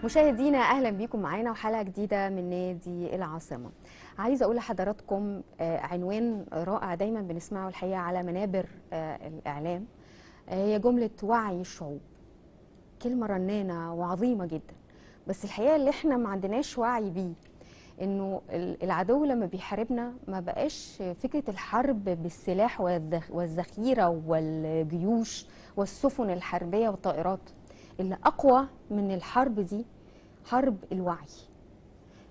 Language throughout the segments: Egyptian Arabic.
مشاهدينا اهلا بيكم معانا وحلقه جديدة من نادي العاصمة. عايزه اقول لحضراتكم عنوان رائع دايما بنسمعه الحقيقة على منابر الاعلام، هي جملة وعي الشعوب. كلمة رنانه وعظيمة جدا، بس الحقيقة اللي احنا ما عندناش وعي بيه انه العدو لما بيحاربنا ما بقاش فكرة الحرب بالسلاح والذخيره والجيوش والسفن الحربية والطائرات. اللي اقوى من الحرب دي حرب الوعي،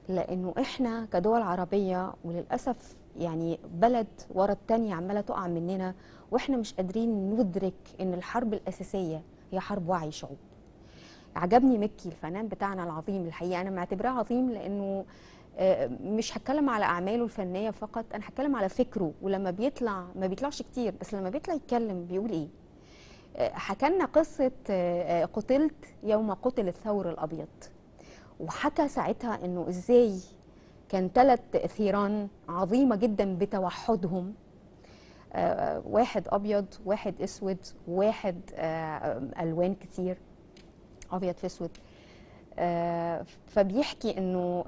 لانه احنا كدول عربية وللاسف يعني بلد ورا التانية عماله تقع مننا، واحنا مش قادرين ندرك ان الحرب الاساسية هي حرب وعي شعوب. عجبني مكي الفنان بتاعنا العظيم، الحقيقة انا معتبراه عظيم لانه مش هتكلم على اعماله الفنية فقط، انا هتكلم على فكرة. ولما بيطلع ما بيطلعش كتير، بس لما بيطلع يتكلم بيقول ايه. حكى قصة قتلت يوم قتل الثور الابيض، وحكى ساعتها انه ازاي كان 3 ثيران عظيمة جدا بتوحدهم، واحد ابيض واحد اسود واحد الوان كتير، ابيض في اسود. فبيحكي انه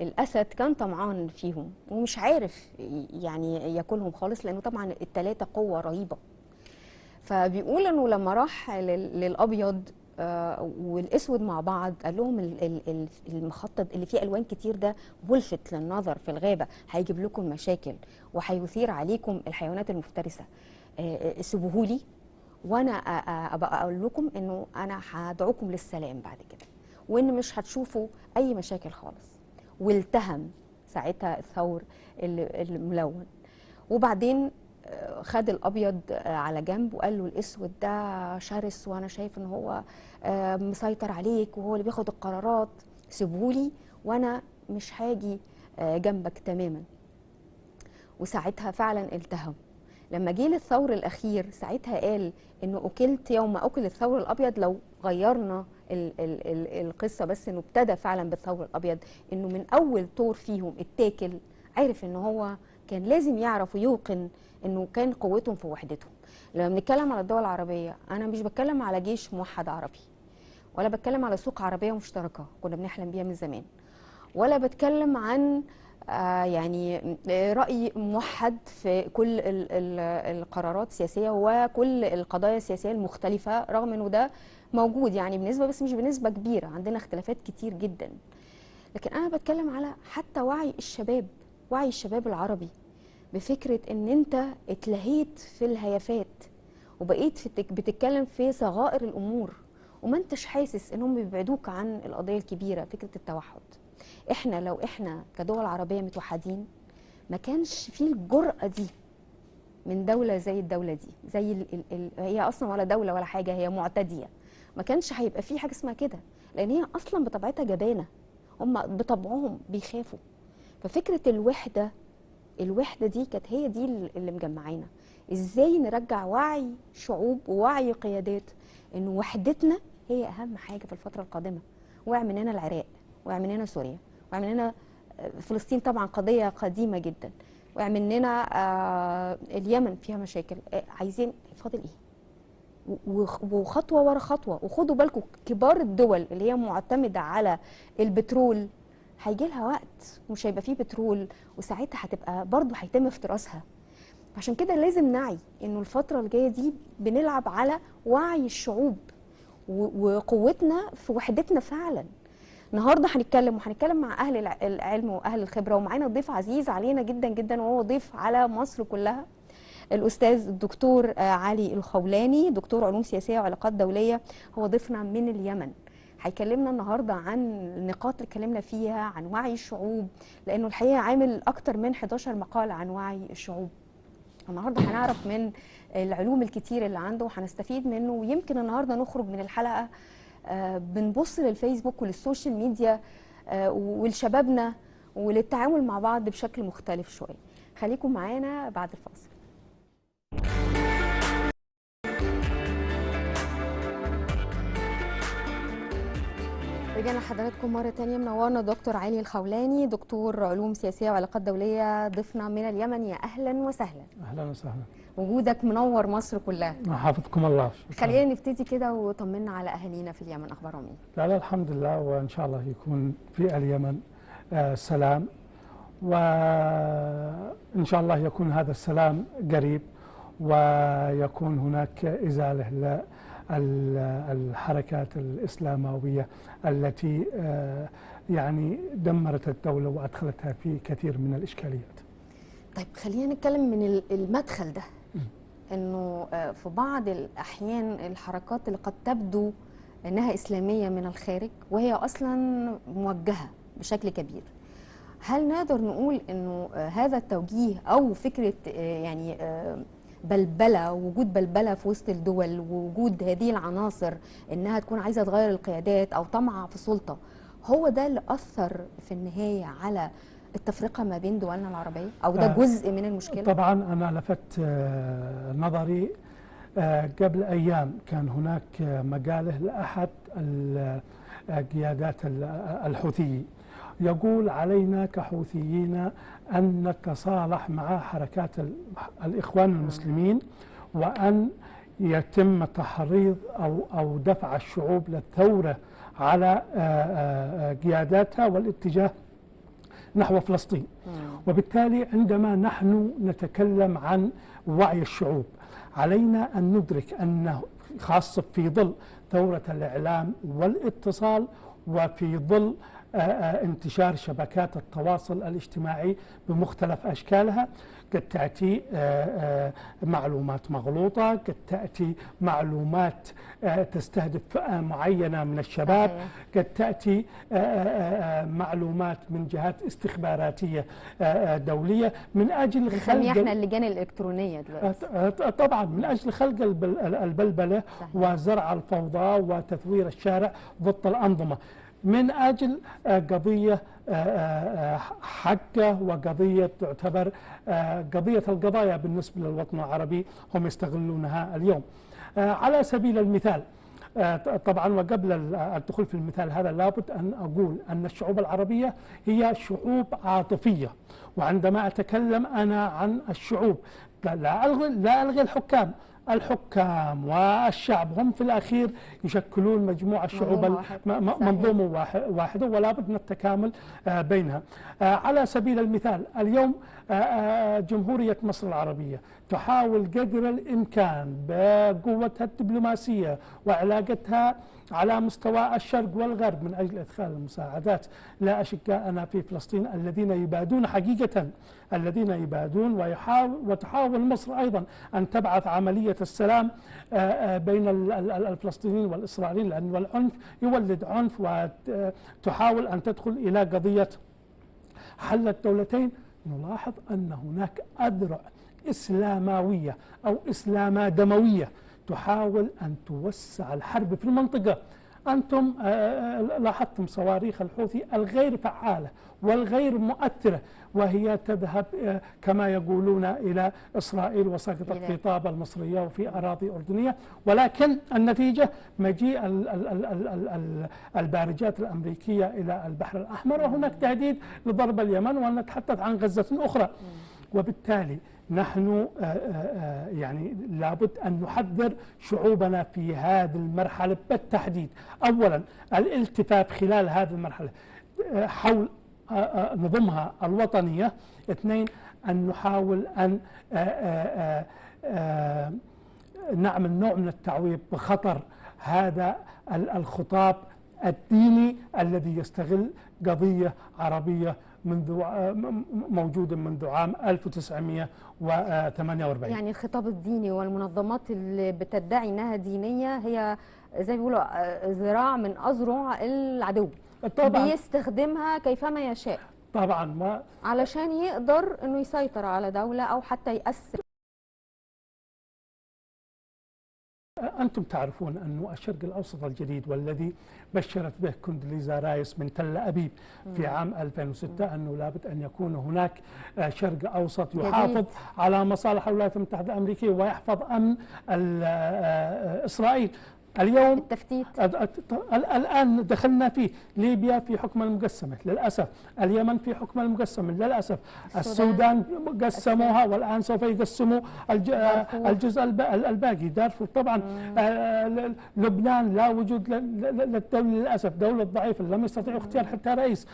الاسد كان طمعان فيهم ومش عارف يعني ياكلهم خالص، لانه طبعا الثلاثة قوة رهيبة. فبيقول انه لما راح للابيض والاسود مع بعض قال لهم المخطط اللي فيه الوان كتير ده ملفت للنظر في الغابة، هيجيب لكم مشاكل وهيثير عليكم الحيوانات المفترسة، سيبوهولي وانا ابقى اقول لكم انه انا هدعوكم للسلام بعد كده، وان مش هتشوفوا اي مشاكل خالص. والتهم ساعتها الثور الملون. وبعدين خد الابيض على جنب وقال له الاسود ده شرس وانا شايف ان هو مسيطر عليك وهو اللي بياخد القرارات، سيبهولي وانا مش هاجي جنبك تماما. وساعتها فعلا التهم. لما جه للثور الاخير ساعتها قال انه اكلت يوم اكل الثور الابيض. لو غيرنا ال ال ال القصة بس انه ابتدى فعلا بالثور الابيض، انه من اول طور فيهم اتاكل عرف ان هو كان لازم يعرف ويوقن انه كان قوتهم في وحدتهم. لما بنتكلم على الدول العربية انا مش بتكلم على جيش موحد عربي، ولا بتكلم على سوق عربية مشتركة كنا بنحلم بيها من زمان، ولا بتكلم عن يعني رأي موحد في كل القرارات السياسية وكل القضايا السياسية المختلفة، رغم انه ده موجود يعني بنسبة بس مش بنسبة كبيرة، عندنا اختلافات كتير جدا. لكن انا بتكلم على حتى وعي الشباب، وعي الشباب العربي بفكرة ان انت اتلهيت في الهيافات وبقيت بتتكلم في صغائر الامور وما انتش حاسس انهم بيبعدوك عن القضية الكبيرة فكرة التوحد. احنا لو احنا كدول عربية متوحدين ما كانش فيه الجرأة دي من دولة زي الدولة دي، زي ال ال هي اصلا ولا دولة ولا حاجة، هي معتدية. ما كانش هيبقى فيه حاجة اسمها كده، لان هي اصلا بطبيعتها جبانة، هم بطبعهم بيخافوا. ففكرة الوحدة، الوحدة دي كانت هي دي اللي مجمعانا. ازاي نرجع وعي شعوب ووعي قيادات ان وحدتنا هي اهم حاجة في الفترة القادمة. وقع مننا العراق، وقع مننا سوريا، وقع مننا فلسطين، طبعا قضية قديمة جدا، وقع مننا اليمن فيها مشاكل. عايزين فاضل ايه؟ وخطوة ورا خطوة. وخدوا بالكم كبار الدول اللي هي معتمدة على البترول هيجي لها وقت مش هيبقى فيه بترول، وساعتها هتبقى برضه هيتم افتراسها. عشان كده لازم نعي انه الفترة الجاية دي بنلعب على وعي الشعوب وقوتنا في وحدتنا فعلا. النهارده هنتكلم وهنتكلم مع اهل العلم واهل الخبرة، ومعانا ضيف عزيز علينا جدا جدا وهو ضيف على مصر كلها، الاستاذ الدكتور علي الخولاني، دكتور علوم سياسية وعلاقات دولية، هو ضيفنا من اليمن. هيكلمنا النهارده عن النقاط اللي اتكلمنا فيها عن وعي الشعوب، لانه الحقيقة عامل اكتر من 11 مقال عن وعي الشعوب. النهارده هنعرف من العلوم الكتير اللي عنده وهنستفيد منه، ويمكن النهارده نخرج من الحلقة بنبص للفيسبوك ولل social media ولشبابنا وللتعامل مع بعض بشكل مختلف شوية. خليكم معانا بعد الفاصل. رجعنا لحضراتكم مرة تانية. منورنا دكتور علي الخولاني، دكتور علوم سياسية وعلاقات دولية، ضيفنا من اليمن. يا أهلا وسهلا. أهلا وسهلا، وجودك منور مصر كلها. حفظكم الله. شكرا. خلينا نبتدي كده وطمنا على أهالينا في اليمن، أخبارهم إيه؟ لا لا الحمد لله، وإن شاء الله يكون في اليمن سلام، وإن شاء الله يكون هذا السلام قريب، ويكون هناك إزالة الحركات الإسلاموية التي يعني دمرت الدولة وأدخلتها في كثير من الإشكاليات. طيب خلينا نتكلم من المدخل ده، إنه في بعض الأحيان الحركات اللي قد تبدو إنها إسلامية من الخارج وهي أصلا موجهة بشكل كبير، هل نقدر نقول إنه هذا التوجيه أو فكرة يعني بلبلة، وجود بلبلة في وسط الدول، ووجود هذه العناصر إنها تكون عايزة تغير القيادات أو طمع في سلطة، هو ده اللي أثر في النهاية على التفرقة ما بين دولنا العربية، أو ده جزء من المشكلة؟ طبعا أنا لفت نظري قبل أيام كان هناك مقالة لأحد القيادات الحوثيين يقول علينا كحوثيين أن نتصالح مع حركات الإخوان المسلمين، وأن يتم تحريض أو دفع الشعوب للثورة على قياداتها والاتجاه نحو فلسطين. وبالتالي عندما نحن نتكلم عن وعي الشعوب علينا أن ندرك أنه خاصة في ظل ثورة الإعلام والاتصال، وفي ظل انتشار شبكات التواصل الاجتماعي بمختلف أشكالها، قد تأتي معلومات مغلوطة، قد تأتي معلومات تستهدف فئة معينة من الشباب، قد تأتي معلومات من جهات استخباراتية دولية من أجل خلق، احنا اللجان الإلكترونية دلوقتي طبعا، من أجل خلق البلبلة وزرع الفوضى وتثوير الشارع ضد الأنظمة، من أجل قضية حقه وقضية تعتبر قضية القضايا بالنسبة للوطن العربي هم يستغلونها اليوم. على سبيل المثال طبعا، وقبل الدخول في المثال هذا لابد أن أقول أن الشعوب العربية هي شعوب عاطفية، وعندما أتكلم أنا عن الشعوب لا ألغي الحكام، الحكام والشعب هم في الأخير يشكلون مجموعة شعوب منظومة واحدة، ولا بد من التكامل بينها. على سبيل المثال اليوم جمهورية مصر العربية تحاول قدر الإمكان بقوتها الدبلوماسية وعلاقتها على مستوى الشرق والغرب من أجل إدخال المساعدات لأشقائنا في فلسطين الذين يبادون حقيقة، الذين يبادون، وتحاول مصر أيضا أن تبعث عملية السلام بين الفلسطينيين والإسرائيليين، لأن العنف يولد عنف، وتحاول أن تدخل إلى قضية حل الدولتين. نلاحظ أن هناك أذرع إسلاموية أو إسلامة دموية تحاول أن توسع الحرب في المنطقة. أنتم لاحظتم صواريخ الحوثي الغير فعالة والغير مؤثرة، وهي تذهب كما يقولون إلى إسرائيل وسقطت في طابة المصرية وفي أراضي أردنية، ولكن النتيجة مجيء البارجات الأمريكية إلى البحر الأحمر، وهناك تهديد لضرب اليمن، ونتحدث عن غزة أخرى. وبالتالي نحن يعني لابد أن نحذر شعوبنا في هذه المرحلة بالتحديد. أولا الالتفاف خلال هذه المرحلة حول نظمها الوطنية، اثنين أن نحاول أن نعمل نوع من التعويض بخطر هذا الخطاب الديني الذي يستغل قضية عربية منذ موجودة منذ عام 1948. يعني الخطاب الديني والمنظمات اللي بتدعي انها دينية هي زي ما بيقولوا ذراع من اذرع العدو، طبعا بيستخدمها كيفما يشاء، طبعا ما علشان يقدر انه يسيطر على دولة او حتى يأثر. أنتم تعرفون أن الشرق الأوسط الجديد والذي بشرت به كوندليزا رايس من تل أبيب في عام 2006 أنه لابد أن يكون هناك شرق أوسط يحافظ على مصالح الولايات المتحدة الأمريكية ويحفظ أمن إسرائيل. اليوم التفتيت الآن دخلنا فيه. ليبيا في حكم المقسمة للأسف، اليمن في حكم المقسمة للأسف، السودان قسموها والآن سوف يقسموا الجزء الباقي، دارفور طبعا، لبنان لا وجود للدولة للأسف، دولة ضعيفة لم يستطيعوا اختيار حتى رئيس،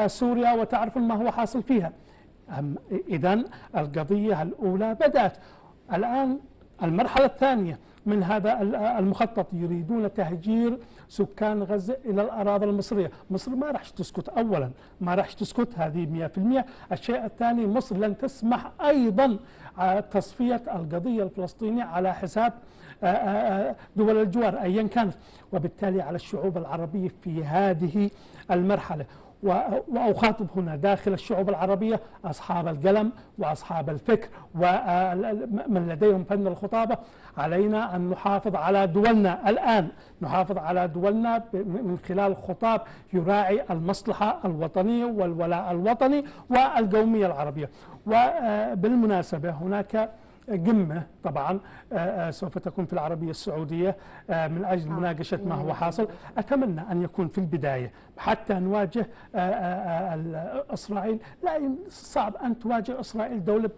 سوريا وتعرفون ما هو حاصل فيها. إذن القضية الأولى بدأت. الآن المرحلة الثانية من هذا المخطط، يريدون تهجير سكان غزة إلى الأراضي المصرية. مصر ما راح تسكت، أولا ما راح تسكت، هذه 100%. الشيء الثاني، مصر لن تسمح أيضا تصفية القضية الفلسطينية على حساب دول الجوار أيا كانت، وبالتالي على الشعوب العربية في هذه المرحلة، وأخاطب هنا داخل الشعوب العربية أصحاب القلم وأصحاب الفكر ومن لديهم فن الخطابة، علينا أن نحافظ على دولنا الآن، نحافظ على دولنا من خلال خطاب يراعي المصلحة الوطنية والولاء الوطني والقومية العربية. وبالمناسبة هناك قمة طبعا سوف تكون في العربية السعودية من أجل مناقشة ما هو حاصل. أتمنى أن يكون في البداية حتى نواجه إسرائيل. لا، صعب أن تواجه إسرائيل دولة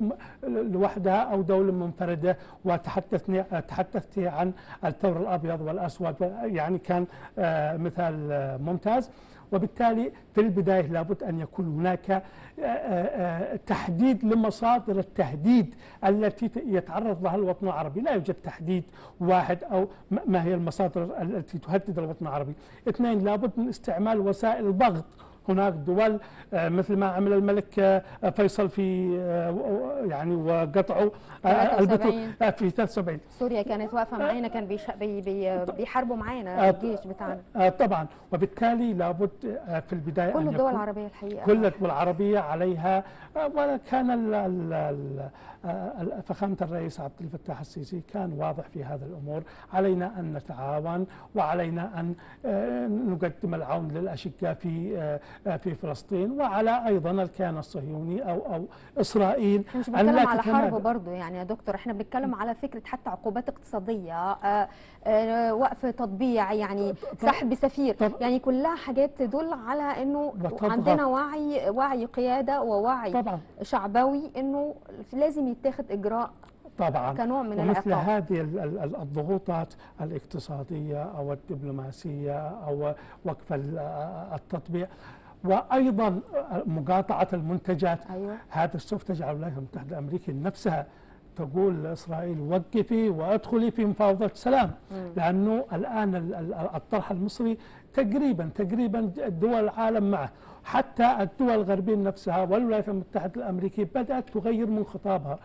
لوحدها أو دولة منفردة. وتحدثت عن الثور الأبيض والأسود، يعني كان مثال ممتاز. وبالتالي في البداية لابد أن يكون هناك تحديد لمصادر التهديد التي يتعرض لها الوطن العربي. لا يوجد تحديد واحد أو ما هي المصادر التي تهدد الوطن العربي. اثنين، لابد من استعمال وسائل ضغط. هناك دول مثل ما عمل الملك فيصل في يعني وقطعوا البترول في 73. سوريا كانت واقفة معانا، كان بيحاربوا معانا الجيش بتاعنا طبعا. وبالتالي لابد في البداية كل الدول العربية الحقيقة، كل الدول العربية عليها. وكان فخامة الرئيس عبد الفتاح السيسي كان واضح في هذا الامور، علينا ان نتعاون وعلينا ان نقدم العون للاشقاء في فلسطين، وعلى ايضا الكيان الصهيوني او اسرائيل. احنا مش بنتكلم على حرب برضه يعني يا دكتور، احنا بنتكلم على فكرة حتى عقوبات اقتصادية، وقف تطبيع، يعني سحب سفير، يعني كلها حاجات تدل على انه عندنا وعي قيادة ووعي طبعا شعبوي انه لازم يتاخد اجراء طبعا كنوع من ومثل هذه الضغوطات الاقتصادية او الدبلوماسية او وقف التطبيع، وايضا مقاطعه المنتجات. أيوة. هذا سوف تجعل الولايات المتحدة الامريكية نفسها تقول لاسرائيل وقفي وادخلي في مفاوضات سلام، لانه الان الطرح المصري تقريبا دول العالم معه، حتى الدول الغربية نفسها والولايات المتحدة الأمريكية بدأت تغير من خطابها.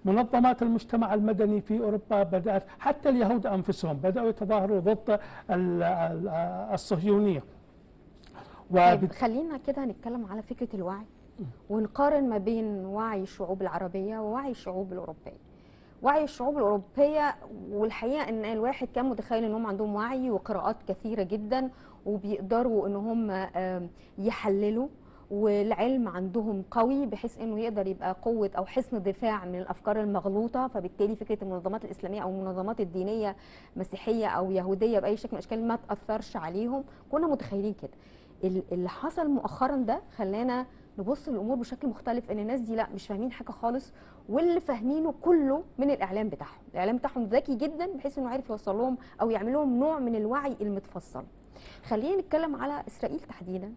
منظمات المجتمع المدني في أوروبا بدأت، حتى اليهود أنفسهم بدأوا يتظاهروا ضد الصهيونية. طيب خلينا كده نتكلم على فكرة الوعي ونقارن ما بين وعي الشعوب العربية ووعي الشعوب الأوروبية. وعي الشعوب الأوروبية، والحقيقة أن الواحد كان متخيل أنهم عندهم وعي وقراءات كثيرة جدا وبيقدروا أن هم يحللوا، والعلم عندهم قوي بحيث أنه يقدر يبقى قوة أو حصن دفاع من الأفكار المغلوطة. فبالتالي فكرة المنظمات الإسلامية أو المنظمات الدينية مسيحية أو يهودية بأي شكل من الأشكال ما تأثرش عليهم، كنا متخيلين كده. اللي حصل مؤخرا ده خلانا نبص للامور بشكل مختلف، ان الناس دي لا مش فاهمين حاجة خالص، واللي فاهمينه كله من الاعلام بتاعهم. الاعلام بتاعهم ذكي جدا بحيث انه عارف يوصل لهم او يعمل لهم نوع من الوعي المتفصل. خلينا نتكلم على اسرائيل تحديدا،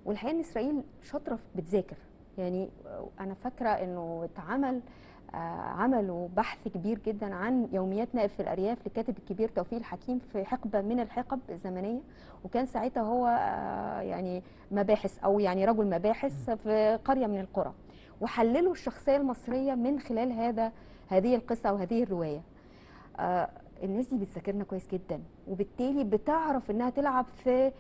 والحقيقة ان اسرائيل شاطرة بتذاكر. يعني انا فاكره انه اتعمل عملوا بحث كبير جدا عن يوميات نائب في الارياف للكاتب الكبير توفيق الحكيم في حقبة من الحقب الزمنية، وكان ساعتها هو يعني مباحث او يعني رجل مباحث في قرية من القرى، وحللوا الشخصية المصرية من خلال هذه القصة وهذه الرواية. الناس دي بتذاكرنا كويس جدا، وبالتالي بتعرف انها تلعب في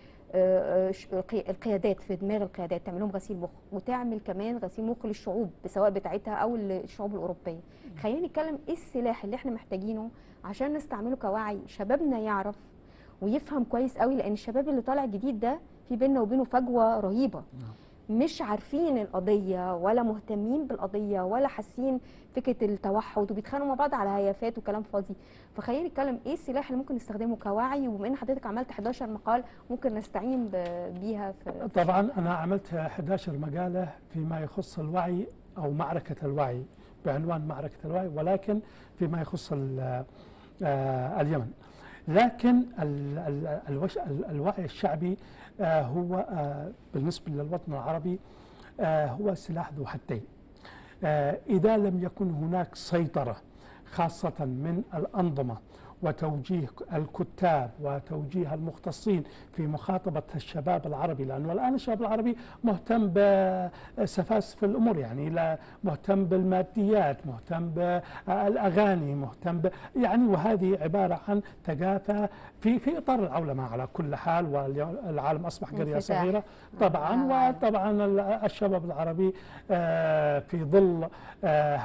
القيادات، في دماغ القيادات، تعمل لهم غسيل مخ، وتعمل كمان غسيل مخ للشعوب سواء بتاعتها او الشعوب الاوروبية. خلينا نتكلم ايه السلاح اللي احنا محتاجينه عشان نستعمله كوعي، شبابنا يعرف ويفهم كويس قوي، لان الشباب اللي طالع جديد ده في بيننا وبينه فجوة رهيبة. مش عارفين القضية ولا مهتمين بالقضية ولا حاسين فكرة التوحد، وبيتخانقوا مع بعض على هيافات وكلام فاضي. فخلينا نتكلم ايه السلاح اللي ممكن نستخدمه كوعي، وبما ان حضرتك عملت 11 مقال ممكن نستعين بيها في. طبعا انا عملت 11 مقالة فيما يخص الوعي او معركة الوعي، بعنوان معركة الوعي، ولكن فيما يخص اليمن. لكن الوعي الشعبي هو بالنسبة للوطن العربي هو سلاح ذو حدين. إذا لم يكن هناك سيطرة خاصة من الأنظمة وتوجيه الكتاب وتوجيه المختصين في مخاطبة الشباب العربي، لأنه الآن الشباب العربي مهتم بسفاسف الأمور، يعني لا مهتم بالماديات، مهتم بالأغاني، مهتم يعني، وهذه عبارة عن ثقافة في إطار العولمة على كل حال، والعالم أصبح قرية صغيرة طبعا. وطبعا الشباب العربي في ظل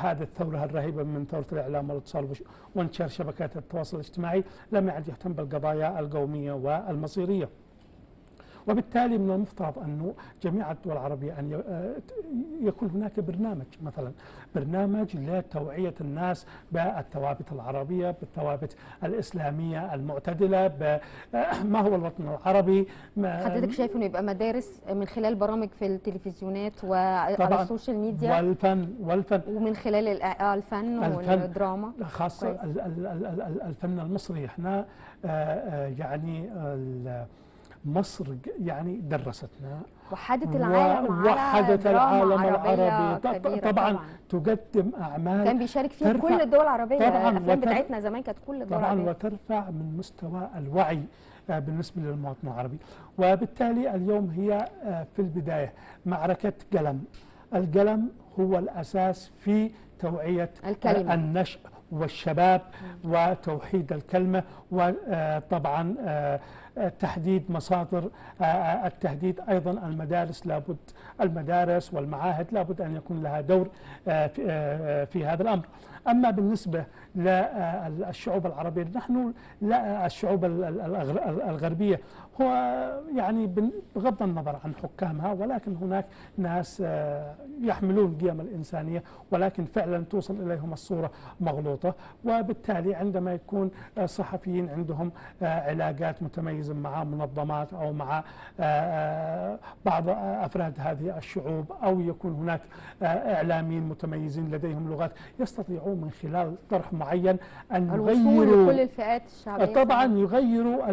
هذه الثورة الرهيبة من ثورة الإعلام والاتصال وانتشار شبكات التواصل الاجتماعي لم يعد يهتم بالقضايا القومية والمصيرية، وبالتالي من المفترض أنه جميع الدول العربية أن يكون هناك برنامج، مثلا برنامج لتوعية الناس بالثوابت العربية، بالثوابت الإسلامية المعتدلة، ما هو الوطن العربي. حضرتك شايف أنه يبقى مدارس من خلال برامج في التلفزيونات وعلى ال social media والفن ومن خلال الفن والدراما، خاصة الفن المصري. احنا يعني مصر يعني درستنا، وحدت العالم، وحدت العالم العربي طبعا، تقدم أعمال كان بيشارك فيها كل الدول العربية. الأفلام بتاعتنا زمان كانت كل الدول العربية، طبعا، وترفع من مستوى الوعي بالنسبة للمواطن العربي. وبالتالي اليوم هي في البداية معركة قلم، القلم هو الأساس في توعية الكلمة. النشء والشباب وتوحيد الكلمة، وطبعا تحديد مصادر التهديد. أيضا المدارس لابد، المدارس والمعاهد لابد أن يكون لها دور في هذا الأمر. أما بالنسبة للشعوب العربية، نحن لا، الشعوب الغربية هو يعني بغض النظر عن حكامها، ولكن هناك ناس يحملون قيم الإنسانية، ولكن فعلا توصل إليهم الصورة مغلوطة. وبالتالي عندما يكون صحفيين عندهم علاقات متميزة مع منظمات أو مع بعض أفراد هذه الشعوب، أو يكون هناك إعلاميين متميزين لديهم لغات، يستطيعون من خلال طرح معين أن يغيروا كل الفئات الشعبية، طبعا يغيروا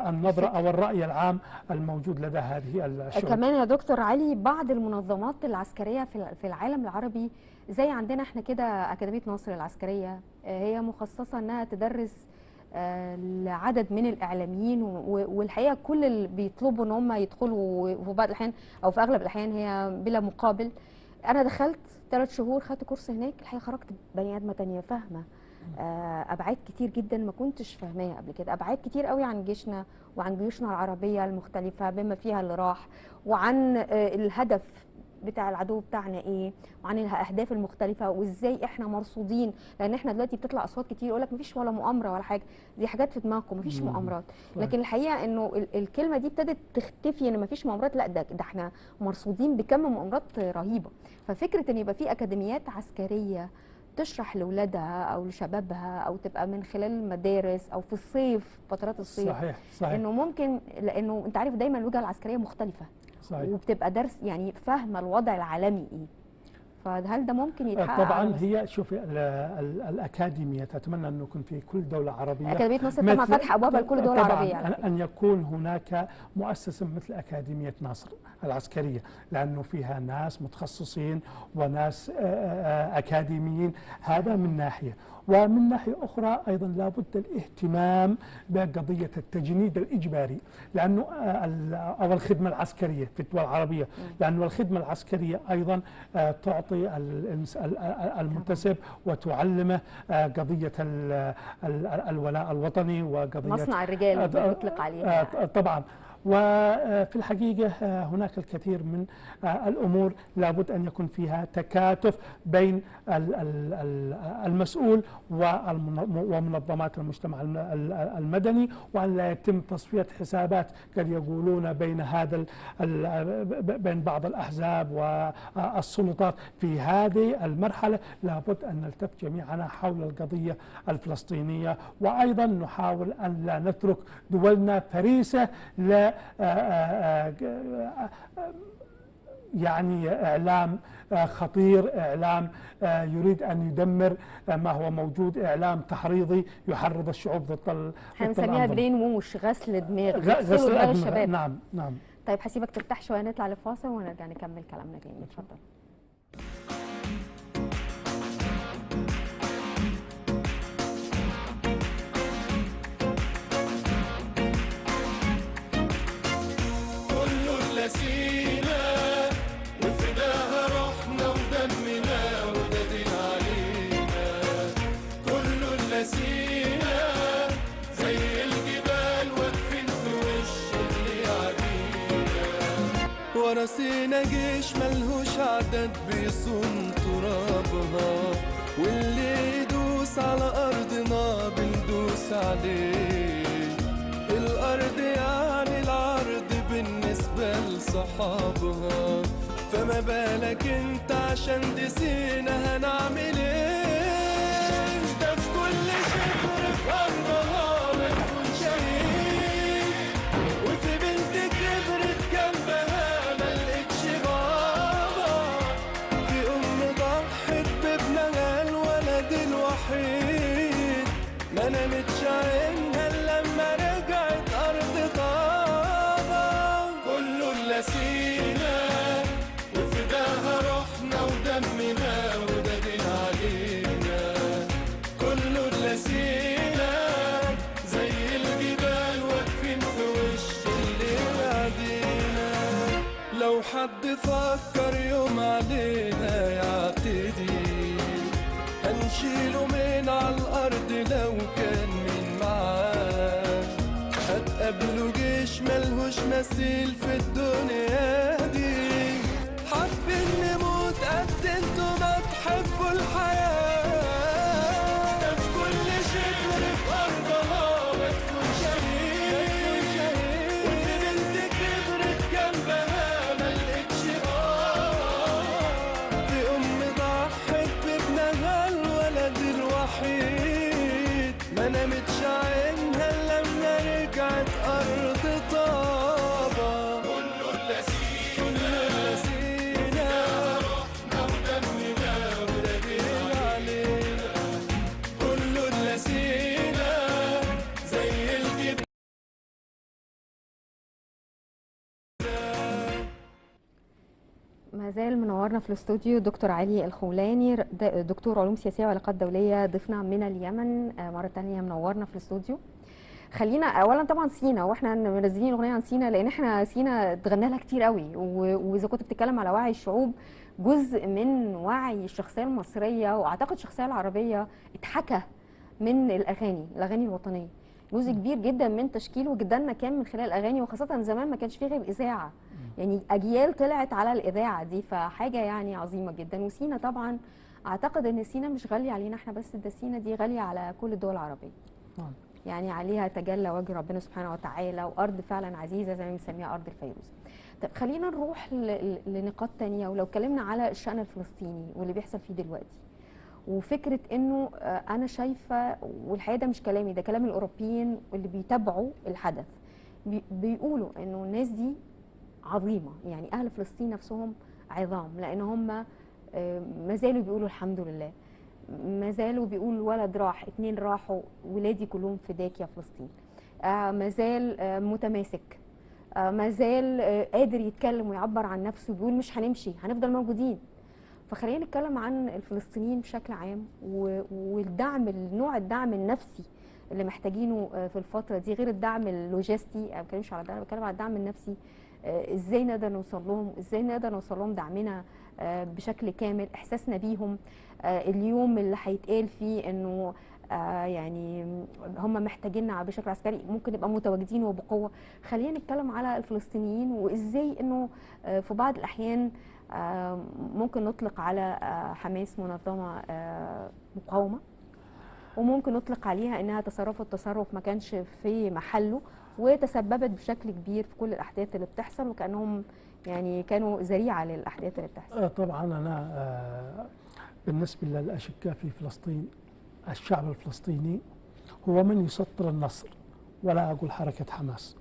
النظرة أو الرأي العام الموجود لدى هذه الشعوب. كمان يا دكتور علي، بعض المنظمات العسكرية في العالم العربي، زي عندنا احنا كده أكاديمية ناصر العسكرية، هي مخصصة أنها تدرس لعدد من الإعلاميين، والحقيقة كل اللي بيطلبوا أن هم يدخلوا في بعض الأحيان أو في أغلب الأحيان هي بلا مقابل. أنا دخلت 3 شهور، خدت كورس هناك، الحقيقة خرجت بني آدمة تانية فاهمة أبعاد كتير جدا ما كنتش فاهماها قبل كده، أبعاد كتير قوي عن جيشنا وعن جيوشنا العربية المختلفة بما فيها اللي راح، وعن الهدف بتاع العدو بتاعنا ايه، وعن الاهداف المختلفة، وازاي احنا مرصودين. لان احنا دلوقتي بتطلع اصوات كتير يقول لك مفيش ولا مؤامرة ولا حاجة، دي حاجات في دماغكم، مفيش مؤامرات. لكن الحقيقة انه الكلمة دي ابتدت تختفي، ان مفيش مؤامرات، لا ده احنا مرصودين بكم مؤامرات رهيبة. ففكره ان يبقى في اكاديميات عسكرية تشرح لاولادها او لشبابها، او تبقى من خلال المدارس او في الصيف، فترات الصيف. صحيح صحيح، انه ممكن، لانه انت عارف دايما الوجهة العسكرية مختلفة. صحيح. وبتبقى درس يعني فاهمه الوضع العالمي ايه. فهل ده ممكن يتحقق؟ طبعا هي شوفي الاكاديمية اتمنى انه يكون في كل دولة عربية. اكاديمية ناصر طبعا فاتحة ابوابها لكل دولة عربية. طبعا ان يكون هناك مؤسسة مثل اكاديمية ناصر العسكرية، لانه فيها ناس متخصصين وناس اكاديميين، هذا من ناحية. ومن ناحية اخرى ايضا لابد الاهتمام بقضيه التجنيد الاجباري، لانه او الخدمة العسكرية في الدول العربية، لانه الخدمة العسكرية ايضا تعطي المنتسب وتعلمه قضية الولاء الوطني وقضية مصنع الرجال اللي بيطلق عليها طبعا. وفي الحقيقة هناك الكثير من الأمور لابد أن يكون فيها تكاتف بين المسؤول ومنظمات المجتمع المدني، وأن لا يتم تصفية حسابات قد يقولون بين هذا بين بعض الأحزاب والسلطات. في هذه المرحلة لابد أن نلتف جميعنا حول القضية الفلسطينية، وأيضا نحاول أن لا نترك دولنا فريسة لا يعني إعلام خطير، إعلام يريد أن يدمر ما هو موجود، إعلام تحريضي يحرض الشعوب ضد هنسميها brainwash، غسل دماغ، غسل دماغ الشباب. نعم نعم. طيب هسيبك ترتاح شوية، نطلع لفاصل ونرجع نكمل كلامنا تاني. اتفضل. وراسينا جيش ملهوش عدد بيصون ترابها، واللي يدوس على أرضنا بندوس عليه. الأرض يعني العرض بالنسبة لصحابها، فما بالك انت عشان دي سينا هنعمل ايه؟ ده في كل شبر في أرضها مدفون شهيد، وفي بنت كبرت جنبها ملقتش بابا، في أم ضحت بابنها الولد الوحيد، ما نامتش عينها لما رجعت أرض طابة. كله لسينا وفداها روحنا ودمنا وده دين علينا، كله لسينا زي الجبال واقفين في وش اللي بعدينا. لو حد فكر يوم علينا يعتدي، هنشيله من على الأرض لو كان مين معاه، هتقابله جيش ملهوش مثيل في الدنيا دي. حابين نموت قد انتوا ما تحبوا الحياة، ده في كل شبر في أرضها مدفون شهيد، وفي بنت كبرت جنبها ملقتش بابا، في أم ضحت بابنها الولد الوحيد، ما نامتش عينها لما رجعت أرض طابة. كله لسينا روحنا ودمنا وده دين علينا، كله لسينا زي الجبال. ما زال منورنا في الاستوديو دكتور علي الخولاني، دكتور علوم سياسية وعلاقات دولية، ضيفنا من اليمن. مرة تانية منورنا في الاستوديو. خلينا اولا طبعا سينا، واحنا منزلين اغنية عن سينا لان احنا سينا اتغنى لها كتير قوي، واذا كنت بتتكلم على وعي الشعوب، جزء من وعي الشخصية المصرية واعتقد الشخصية العربية اتحكى من الاغاني الوطنية. جزء كبير جدا من تشكيل وجداننا كان من خلال الاغاني، وخاصة زمان ما كانش فيه غير اذاعة، يعني اجيال طلعت على الاذاعة دي، فحاجه يعني عظيمة جدا. وسينا طبعا اعتقد ان سينا مش غالية علينا احنا بس، ده سينا دي غالية على كل الدول العربية. يعني عليها تجلى وجه ربنا سبحانه وتعالى، وارض فعلا عزيزه زي ما بنسميها ارض الفيروز. طب خلينا نروح لنقاط تانية، ولو اتكلمنا على الشأن الفلسطيني واللي بيحصل فيه دلوقتي، وفكره انه انا شايفه، والحقيقة ده مش كلامي، ده كلام الاوروبيين اللي بيتابعوا الحدث، بيقولوا انه الناس دي عظيمة، يعني اهل فلسطين نفسهم عظام، لان هم ما زالوا بيقولوا الحمد لله، ما زالوا بيقولوا ولد راح، 2 راحوا، ولادي كلهم فداك يا فلسطين. ما زال متماسك، ما زال قادر يتكلم ويعبر عن نفسه، بيقول مش هنمشي، هنفضل موجودين. فخلينا نتكلم عن الفلسطينيين بشكل عام، والدعم، النوع الدعم النفسي اللي محتاجينه في الفترة دي، غير الدعم اللوجستي. انا ما بتكلمش على ده، انا بتكلم على الدعم النفسي. ازاي نقدر نوصل لهم، ازاي نقدر نوصل لهم دعمنا بشكل كامل، احساسنا بيهم. اليوم اللي هيتقال فيه انه يعني هم محتاجيننا بشكل عسكري، ممكن نبقى متواجدين وبقوة. خلينا نتكلم على الفلسطينيين وازاي انه في بعض الاحيان ممكن نطلق على حماس منظمة مقاومة، وممكن نطلق عليها انها تصرفت تصرف ما كانش في محله وتسببت بشكل كبير في كل الاحداث اللي بتحصل، وكانهم يعني كانوا ذريعة للاحداث اللي بتحصل. طبعا انا بالنسبة للاشقاء في فلسطين، الشعب الفلسطيني هو من يسطر النصر، ولا اقول حركة حماس،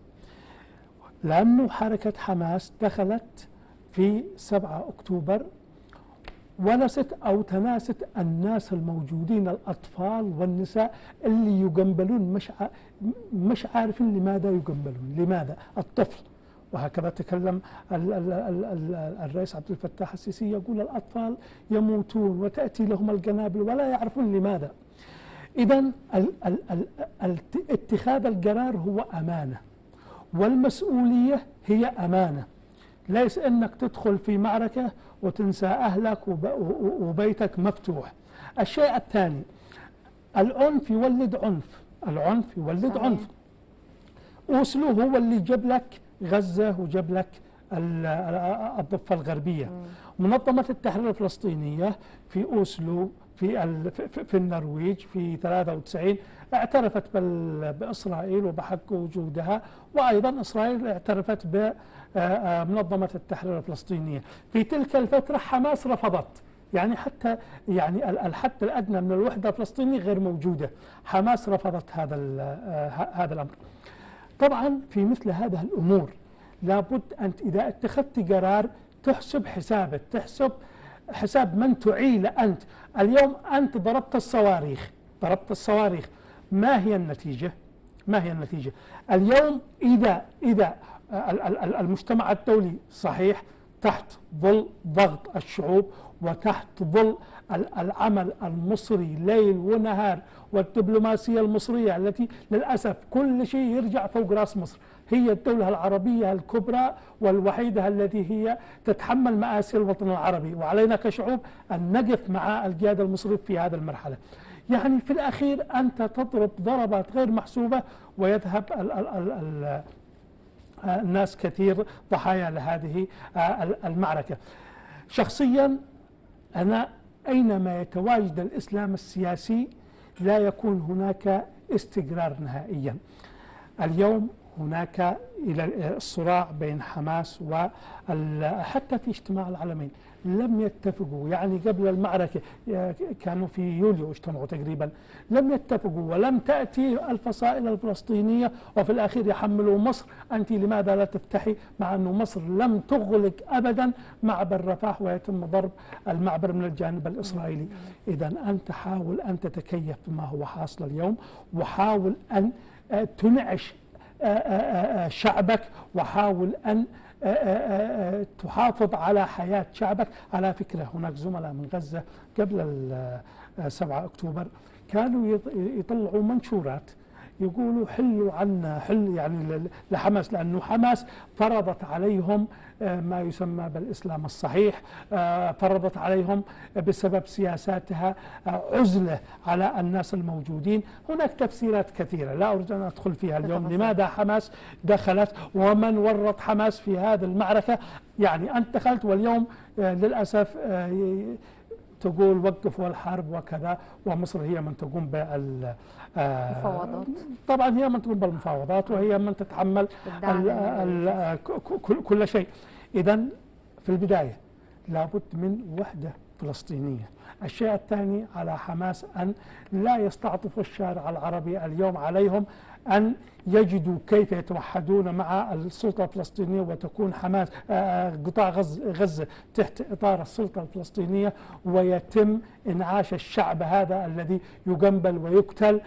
لانه حركة حماس دخلت في 7 أكتوبر ونست أو تناست الناس الموجودين، الأطفال والنساء اللي يقنبلون، مش عارفين لماذا يقنبلون، لماذا الطفل. وهكذا تكلم الرئيس عبد الفتاح السيسي، يقول الأطفال يموتون وتأتي لهم القنابل ولا يعرفون لماذا. إذن اتخاذ القرار هو أمانة، والمسؤولية هي أمانة، ليس أنك تدخل في معركة وتنسى أهلك وبيتك مفتوح. الشيء الثاني، العنف يولد عنف، العنف يولد عنف. أوسلو هو اللي جاب لك غزة وجاب لك الضفة الغربية. منظمة التحرير الفلسطينية في أوسلو في النرويج في 93 اعترفت بإسرائيل وبحق وجودها، وأيضا إسرائيل اعترفت بمنظمة التحرير الفلسطينية. في تلك الفترة حماس رفضت، يعني حتى يعني الحد الأدنى من الوحدة الفلسطينية غير موجودة، حماس رفضت هذا الأمر. طبعا في مثل هذه الأمور لابد أنت إذا اتخذت قرار تحسب حسابك، تحسب حساب من تعيل أنت. اليوم أنت ضربت الصواريخ، ضربت الصواريخ، ما هي النتيجة؟ ما هي النتيجة؟ اليوم إذا المجتمع الدولي صحيح تحت ظل ضغط الشعوب وتحت ظل العمل المصري ليل ونهار والدبلوماسية المصرية التي للأسف كل شيء يرجع فوق راس مصر، هي الدولة العربية الكبرى والوحيدة التي هي تتحمل مآسي الوطن العربي، وعلينا كشعوب أن نقف مع القيادة المصرية في هذه المرحلة. يعني في الأخير أنت تضرب ضربات غير محسوبة ويذهب ال الناس كثير ضحايا لهذه المعركة. شخصيا أنا أينما يتواجد الإسلام السياسي لا يكون هناك استقرار نهائيا. اليوم هناك إلى الصراع بين حماس وحتى في اجتماع العالمين لم يتفقوا، يعني قبل المعركة كانوا في يوليو اجتمعوا تقريبا، لم يتفقوا ولم تأتي الفصائل الفلسطينية، وفي الأخير يحملوا مصر أنت لماذا لا تفتحي، مع أن مصر لم تغلق أبدا معبر رفح ويتم ضرب المعبر من الجانب الإسرائيلي. إذا أنت حاول أن تتكيف بما هو حاصل اليوم، وحاول أن تنعش شعبك، وحاول أن تحافظ على حياة شعبك. على فكرة هناك زملاء من غزة قبل 7 أكتوبر كانوا يطلعوا منشورات يقولوا حلوا عنا، حل يعني لحماس، لأنه حماس فرضت عليهم ما يسمى بالإسلام الصحيح، فرضت عليهم بسبب سياساتها عزلة على الناس الموجودين. هناك تفسيرات كثيرة لا أريد أن أدخل فيها اليوم، لماذا حماس دخلت ومن ورط حماس في هذه المعركة. يعني أنت دخلت واليوم للأسف تقول وقفوا الحرب وكذا، ومصر هي من تقوم بالمفاوضات. طبعا هي من تقوم بالمفاوضات وهي من تتحمل كل شيء. إذا في البداية لابد من وحدة فلسطينية. الشيء الثاني على حماس أن لا يستعطفوا الشارع العربي اليوم، عليهم أن يجدوا كيف يتوحدون مع السلطة الفلسطينية وتكون حماس قطاع غزة تحت إطار السلطة الفلسطينية، ويتم إنعاش الشعب هذا الذي يقنبل ويقتل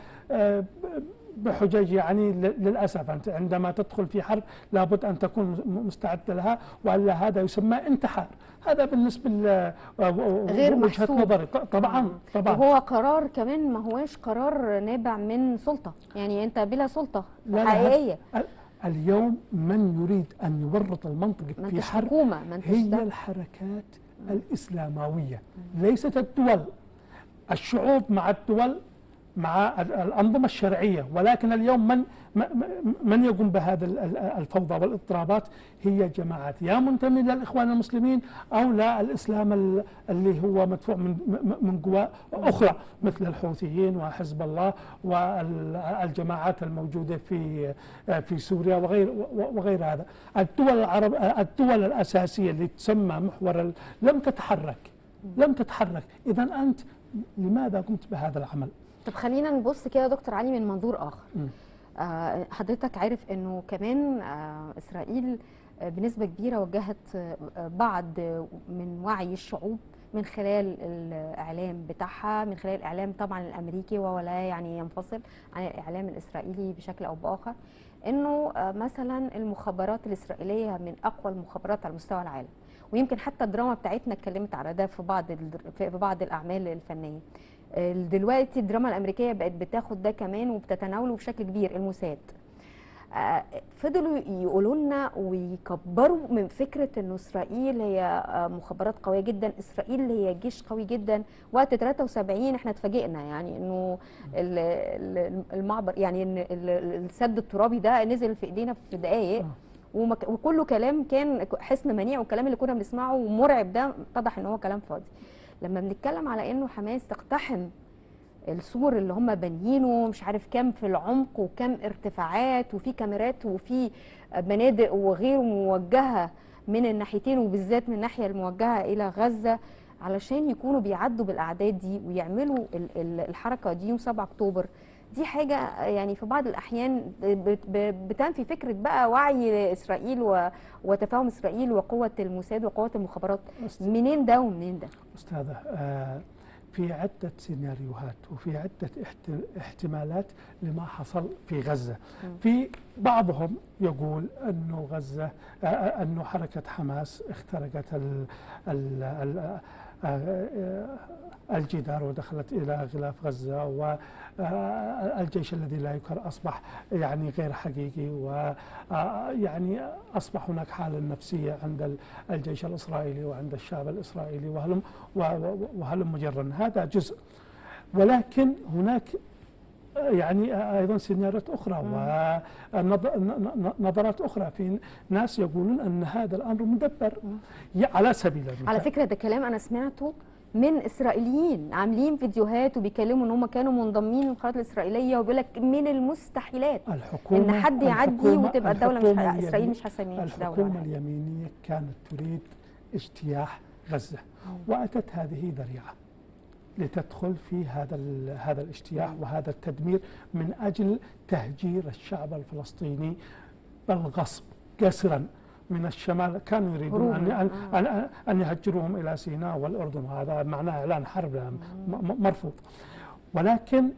بحجج. يعني للأسف أنت عندما تدخل في حرب لابد أن تكون مستعد لها، وإلا هذا يسمى انتحار. هذا بالنسبة غير وجهة نظري. طبعا طبعا وهو قرار كمان ما هواش قرار نابع من سلطة، يعني أنت بلا سلطة حقيقية. اليوم من يريد أن يورط المنطقة في حرب هي الحركات الإسلاموية، ليست الدول. الشعوب مع الدول مع الأنظمة الشرعية. ولكن اليوم من يقوم بهذا الفوضى والاضطرابات هي جماعات يا منتمي للإخوان المسلمين أو لا الإسلام اللي هو مدفوع من قوى أخرى مثل الحوثيين وحزب الله والجماعات الموجودة في سوريا وغير هذا. الدول الأساسية اللي تسمى محور لم تتحرك. إذا أنت لماذا قمت بهذا العمل؟ طب خلينا نبص كده يا دكتور علي من منظور آخر. حضرتك عارف أنه كمان إسرائيل بنسبة كبيرة وجهت بعض من وعي الشعوب من خلال الإعلام بتاعها، من خلال الإعلام طبعا الأمريكي، وهو لا يعني ينفصل عن الإعلام الإسرائيلي بشكل أو بآخر، أنه مثلا المخابرات الإسرائيلية من أقوى المخابرات على مستوى العالم، ويمكن حتى الدراما بتاعتنا اتكلمت على ده في بعض الأعمال الفنية. دلوقتي الدراما الأمريكية بقت بتاخد ده كمان وبتتناوله بشكل كبير. الموساد فضلوا يقولوا لنا ويكبروا من فكرة أنه إسرائيل هي مخابرات قوية جدا، إسرائيل هي جيش قوي جدا. وقت 73 احنا اتفاجئنا يعني أنه المعبر، يعني إن السد الترابي ده نزل في إيدينا في دقايق، وكله كلام كان حصن منيع، والكلام اللي كنا بنسمعه ومرعب ده اتضح أنه هو كلام فاضي. لما بنتكلم على انه حماس تقتحم السور اللي هم بانيينه مش عارف كام في العمق وكام ارتفاعات، وفي كاميرات وفي بنادق وغيره موجهة من الناحيتين، وبالذات من الناحية الموجهة الى غزة، علشان يكونوا بيعدوا بالاعداد دي ويعملوا الحركة دي يوم 7 اكتوبر، دي حاجة يعني في بعض الاحيان بتنفي فكرة بقى وعي اسرائيل وتفاهم اسرائيل وقوه الموساد وقوه المخابرات. منين ده ومنين ده؟ استاذه، في عده سيناريوهات وفي عده احتمالات لما حصل في غزة. في بعضهم يقول انه غزة، انه حركة حماس اخترقت ال الجدار ودخلت إلى غلاف غزة، والجيش الذي لا يكر أصبح يعني غير حقيقي، ويعني أصبح هناك حالة نفسية عند الجيش الإسرائيلي وعند الشعب الإسرائيلي وهلم مجرا. هذا جزء، ولكن هناك يعني أيضا سيناريوهات أخرى ونظرات أخرى. في ناس يقولون أن هذا الأمر مدبر على سبيل المثال. على فكرة ده كلام أنا سمعته من إسرائيليين عاملين فيديوهات وبيكلموا إن هم كانوا منضمين للقرارات الإسرائيلية، وبيقول لك من المستحيلات إن حد يعدي وتبقى الدولة مش إسرائيل مش هسميها مش دولة. الحكومة اليمينية كانت تريد اجتياح غزة، وأتت هذه ذريعة لتدخل في هذا الاجتياح وهذا التدمير من أجل تهجير الشعب الفلسطيني بالغصب قسرا من الشمال. كانوا يريدون أن يهجروهم إلى سيناء والأردن، وهذا معناه إعلان حرب مرفوض. ولكن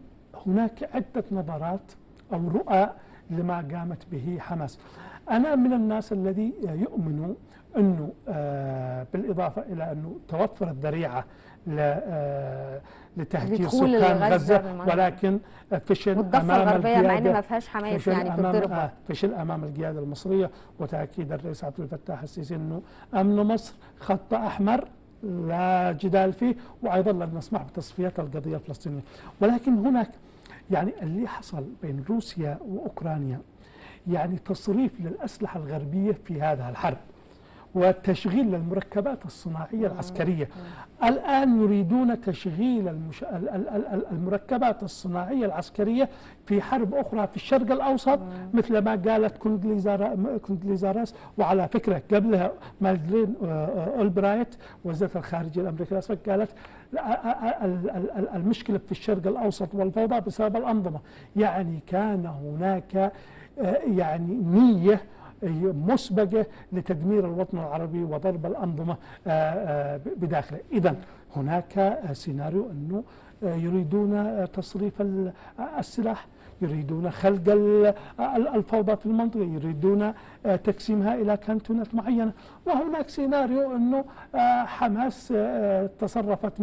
هناك عدة نظرات أو رؤى لما قامت به حماس. أنا من الناس الذي يؤمنوا أنه بالإضافة إلى أنه توفرت ذريعة لتهجير سكان غزة، ولكن فشل أمام القيادة، مع إن ما فيهاش حماس يعني بتضرب، فشل أمام القيادة المصرية. وتأكيد الرئيس عبد الفتاح السيسي أنه أمن مصر خط أحمر لا جدال فيه، وأيضا لن نسمح بتصفية القضية الفلسطينية. ولكن هناك يعني اللي حصل بين روسيا وأوكرانيا يعني تصريف للأسلحة الغربية في هذا الحرب وتشغيل للمركبات الصناعية العسكرية. الآن يريدون تشغيل المركبات الصناعية العسكرية في حرب أخرى في الشرق الأوسط، مثل ما قالت كوندليزا رايس. وعلى فكرة قبلها مادلين أولبرايت وزيرة الخارجية الأمريكية الأسبق قالت المشكلة في الشرق الأوسط والفوضى بسبب الأنظمة. يعني كان هناك يعني نية مسبقة لتدمير الوطن العربي وضرب الأنظمة بداخله. إذن هناك سيناريو أنه يريدون تصريف السلاح، يريدون خلق الفوضى في المنطقة، يريدون تقسيمها إلى كانتونات معينة. وهناك سيناريو أنه حماس تصرفت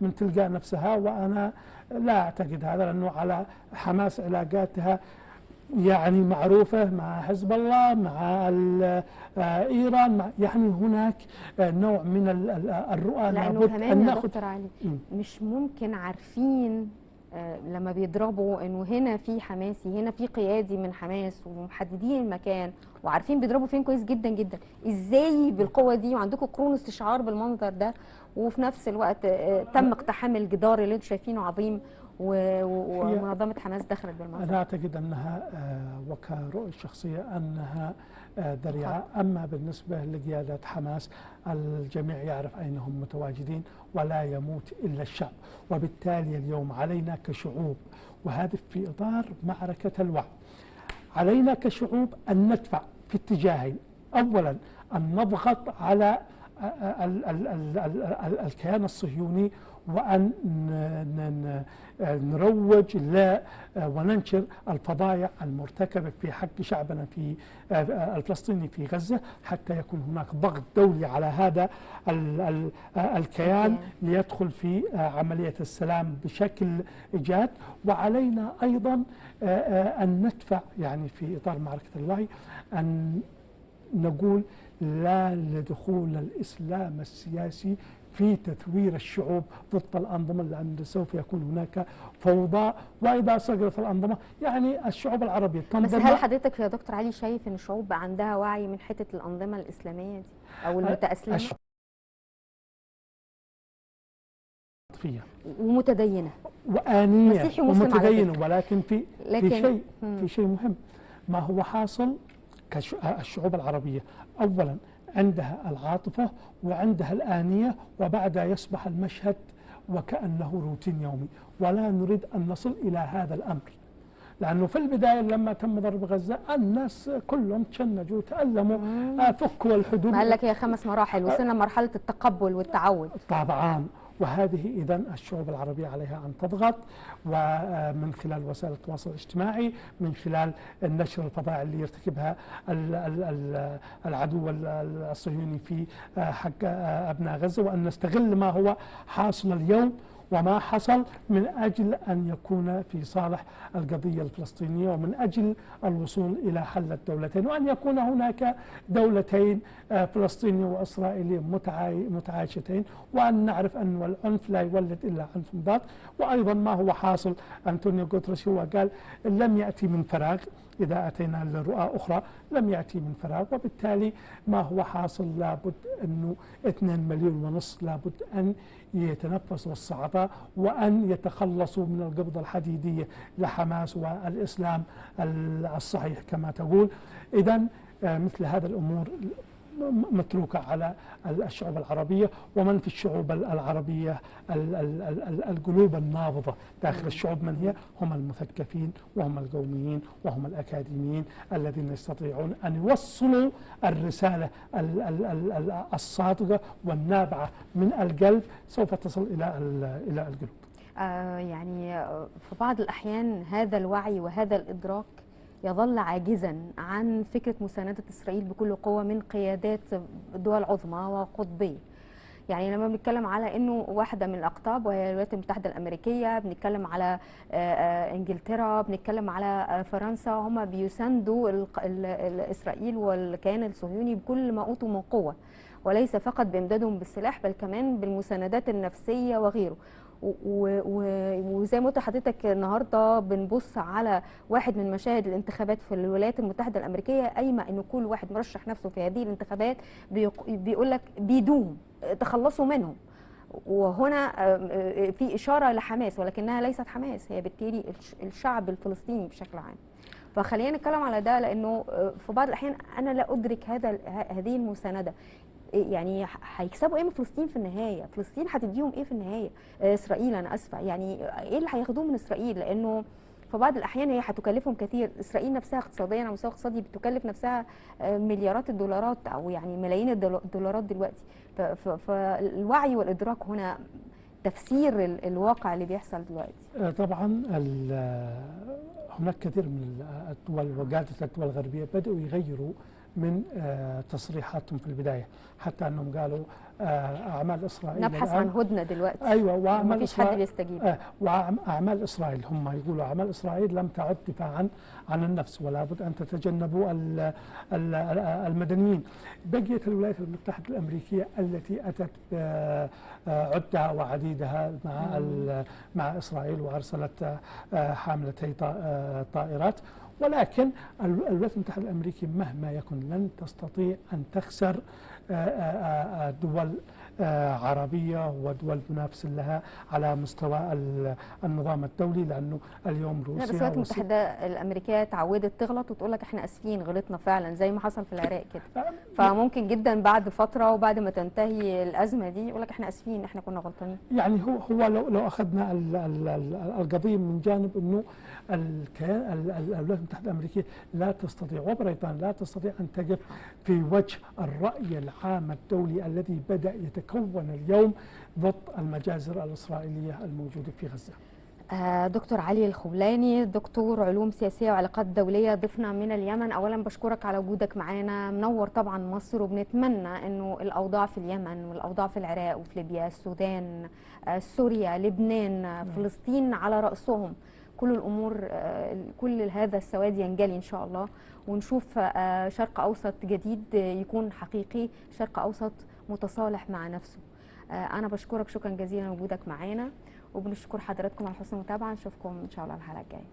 من تلقاء نفسها، وأنا لا أعتقد هذا، لأنه على حماس علاقاتها يعني معروفة مع حزب الله، مع إيران، يعني هناك نوع من الرؤى لابد أن ناخذ. دكتور علي، مش ممكن عارفين لما بيضربوا انه هنا في حماسي، هنا في قيادي من حماس، ومحددين المكان وعارفين بيضربوا فين كويس جدا جدا، ازاي بالقوة دي وعندكم قرون استشعار بالمنظر ده، وفي نفس الوقت تم اقتحام الجدار اللي انتم شايفينه عظيم، ومنظمة حماس دخلت بالمنظر؟ انا اعتقد انها وكرؤيه شخصية انها ذريعة. اما بالنسبة لقيادة حماس الجميع يعرف اين هم متواجدين، ولا يموت الا الشعب، وبالتالي اليوم علينا كشعوب، وهذا في اطار معركة الوعي، علينا كشعوب ان ندفع في اتجاهين. اولا ان نضغط على الكيان الصهيوني، وأن نروج وننشر الفضائع المرتكبة في حق شعبنا في الفلسطيني في غزة، حتى يكون هناك ضغط دولي على هذا الكيان ليدخل في عملية السلام بشكل جاد. وعلينا أيضا أن ندفع، يعني في إطار معركة الوعي، أن نقول لا لدخول الإسلام السياسي في تثوير الشعوب ضد الأنظمة، لأن سوف يكون هناك فوضى، وإذا سقطت الأنظمة يعني الشعوب العربية تنظم. بس هل حضرتك يا دكتور علي شايف أن الشعوب بقى عندها وعي من حتة الأنظمة الإسلامية دي أو المتأسلمة؟ ومتدينة وآنية ومتدينة، ولكن في شيء في شيء مهم ما هو حاصل كالشعوب العربية. أولا عندها العاطفة وعندها الآنية، وبعدها يصبح المشهد وكأنه روتين يومي، ولا نريد أن نصل إلى هذا الأمر، لأنه في البداية لما تم ضرب غزة الناس كلهم تشنجوا تألموا، فكوا الحدود. قال لك هي 5 مراحل، وصلنا مرحلة التقبل والتعود. طبعا، وهذه إذن الشعوب العربية عليها أن تضغط، ومن خلال وسائل التواصل الاجتماعي، من خلال النشر الفظائع اللي يرتكبها العدو الصهيوني في حق أبناء غزة، وأن نستغل ما هو حاصل اليوم وما حصل من أجل أن يكون في صالح القضية الفلسطينية، ومن أجل الوصول إلى حل الدولتين، وأن يكون هناك دولتين فلسطينية وإسرائيلية متعايشتين، وأن نعرف أن العنف لا يولد إلا عنف مضاد. وأيضا ما هو حاصل، أنطونيو غوتريش هو قال لم يأتي من فراغ، إذا أتينا لرؤى أخرى لم يأتي من فراغ، وبالتالي ما هو حاصل لابد أنه 2.5 مليون لابد أن يتنفسوا الصعداء، وأن يتخلصوا من القبضة الحديدية لحماس والإسلام الصحيح كما تقول. إذن مثل هذا الأمور متروكة على الشعوب العربية، ومن في الشعوب العربية القلوب النابضة داخل الشعوب من هي؟ هم المثقفين وهم القوميين وهم الأكاديميين الذين يستطيعون أن يوصلوا الرسالة الصادقة والنابعة من القلب، سوف تصل إلى القلوب. يعني في بعض الأحيان هذا الوعي وهذا الإدراك يظل عاجزا عن فكرة مساندة إسرائيل بكل قوة من قيادات دول عظمى وقطبية. يعني لما بنتكلم على أنه واحدة من الأقطاب وهي الولايات المتحدة الأمريكية، بنتكلم على إنجلترا، بنتكلم على فرنسا، هم بيساندوا إسرائيل والكيان الصهيوني بكل ما أوتوا من قوة، وليس فقط بإمدادهم بالسلاح بل كمان بالمساندات النفسية وغيره. وزي ما قلت لحضرتك النهارده بنبص على واحد من مشاهد الانتخابات في الولايات المتحدة الامريكية، قايمة ان كل واحد مرشح نفسه في هذه الانتخابات بيقول لك بيدوم تخلصوا منهم. وهنا في اشارة لحماس، ولكنها ليست حماس، هي بالتالي الشعب الفلسطيني بشكل عام. فخلينا نتكلم على ده، لانه في بعض الاحيان انا لا ادرك هذه المساندة. يعني هيكسبوا ايه من فلسطين في النهاية؟ فلسطين هتديهم ايه في النهاية؟ اسرائيل، انا اسفه، يعني ايه اللي هياخدوه من اسرائيل؟ لانه في بعض الاحيان هي هتكلفهم كثير. اسرائيل نفسها اقتصاديا على مستوى اقتصادي بتكلف نفسها مليارات الدولارات او يعني ملايين الدولارات دلوقتي. فالوعي والادراك هنا تفسير الواقع اللي بيحصل دلوقتي. طبعا هناك كثير من الدول وقادة الدول الغربية بدأوا يغيروا من تصريحاتهم في البداية، حتى أنهم قالوا أعمال إسرائيل نبحث عن هدنة دلوقتي. أيوة، وأعمال مفيش حد بيستجيب. وأعمال إسرائيل، هم يقولوا أعمال إسرائيل لم تعد دفاعا عن النفس، ولا بد أن تتجنبوا المدنيين. بقيت الولايات المتحدة الأمريكية التي أتت عدها وعديدها مع إسرائيل وأرسلت حاملتي طائرات، ولكن الولايات المتحدة الأمريكية مهما يكن لن تستطيع أن تخسر دول عربية ودول منافسة لها على مستوى النظام الدولي، لأنه اليوم روسيا. لا بس الولايات المتحدة الأمريكية تعودت تغلط وتقول لك احنا آسفين غلطنا فعلا، زي ما حصل في العراق كده. فممكن جدا بعد فترة وبعد ما تنتهي الأزمة دي يقول لك احنا آسفين احنا كنا غلطانين. يعني هو لو أخذنا القضية من جانب أنه الولايات المتحدة الأمريكية لا تستطيع وبريطانيا لا تستطيع أن تقف في وجه الرأي العام الدولي الذي بدأ يتكون اليوم ضد المجازر الإسرائيلية الموجودة في غزة. دكتور علي الخولاني، دكتور علوم سياسية وعلاقات دولية، ضيفنا من اليمن. أولا بشكرك على وجودك معنا، منور طبعا مصر، وبنتمنى أنه الأوضاع في اليمن والأوضاع في العراق وفي ليبيا، السودان، سوريا، لبنان، فلسطين على رأسهم، كل الأمور، كل هذا السواد ينجلي إن شاء الله، ونشوف شرق أوسط جديد يكون حقيقي، شرق أوسط متصالح مع نفسه. أنا بشكرك شكرا جزيلا وجودك معانا، وبنشكر حضراتكم على حسن المتابعة. نشوفكم إن شاء الله الحلقة الجاية.